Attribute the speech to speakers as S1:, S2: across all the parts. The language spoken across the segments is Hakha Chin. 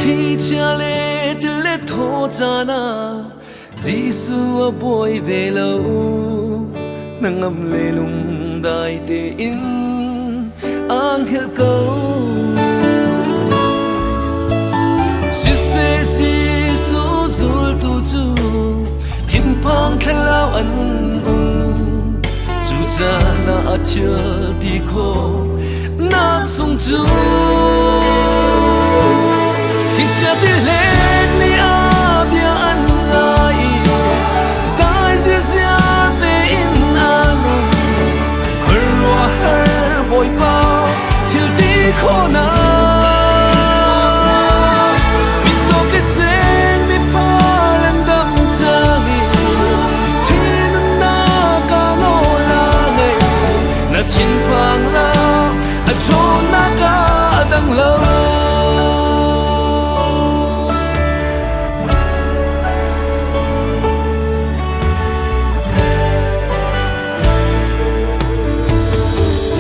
S1: Thi chia le tile thaw caan ah Jesuh a buai ve lo. Hnangam le lungdai tein aa hngilh ko. Siseh Jesuh zultu cu thinphang thlarau an um. Cu caan ah a thil ti khawh nak sung cu Thlichia tilet nih a bia an ngai i dai zirziar tein a nung. Khuaruahhar Bawipa thil ti khawhnak mitcaw ke seng miphar an dam cang i thi nunnak ah nawl a ngei. Na thinphang hlah, a ṭhawnnak ah a dang lo.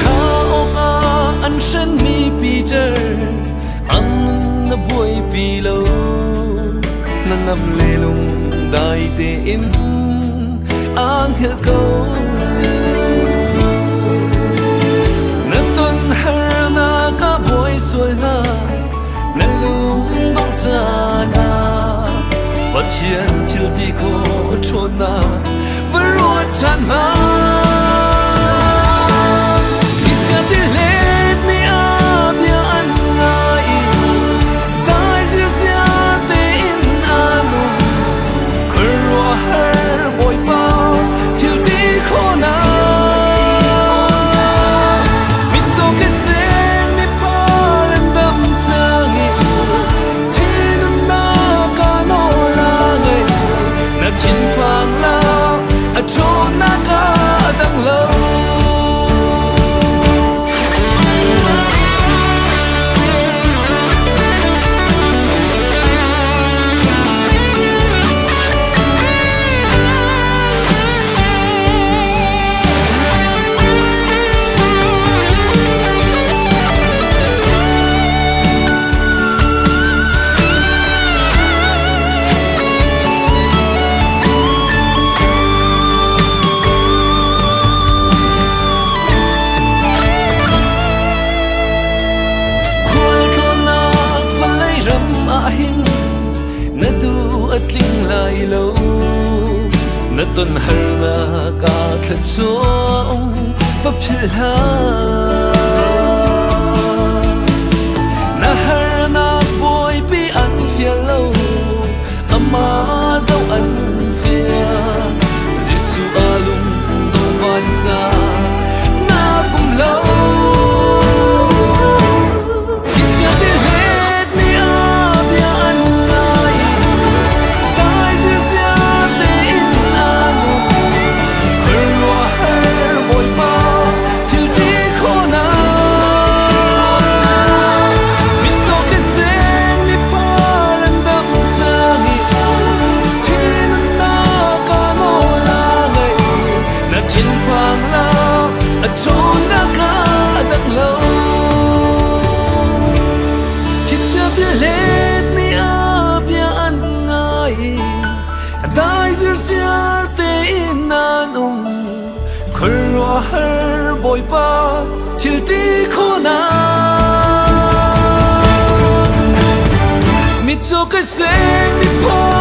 S1: Kha awkah an hrenmi Peter an na buaipi lo. Na ngam le lung dai tein aa hngilh ko. Na ton harnak ah buai sual hlah, na lung dongh caan ah Pathian thil ti khawh ṭhawnnak va ruat ṭhan hmanh. Thlichia tilet nih a bia an ngai i dai zirziar tein a nung. Khuaruahhar Bawipa thil ti khawhnak mitcaw ke seng miphar an dam cang i thi nunnak ah nawl a ngei. Na thinphang hlah, a ṭhawnnak ah a dang lo. Khualtlawnnak vawlei ram ah hin na duh a tling lai lo. Na ton harnak ah thluachuah um va philh hlah. Na harnak bawipi an fial lo, amah zoh an fial. Jesuh a lung dong vansa na pum lo. Thlichia tilet nih a bia an ngai i dai zirziar tein a nung. Khuaruahhar Bawipa thil ti khawhnak mitcaw ke seng miphar an dam cang i thi nunnak ah nawl a ngei. Na thinphang hlah, a ṭhawnnak ah a dang lo. Thlichia tilet nih a bia an ngai i a dai zirziar tein an um. Khuaruahhar Bawipa thil ti khawhnak mitcaw ka seng miphar.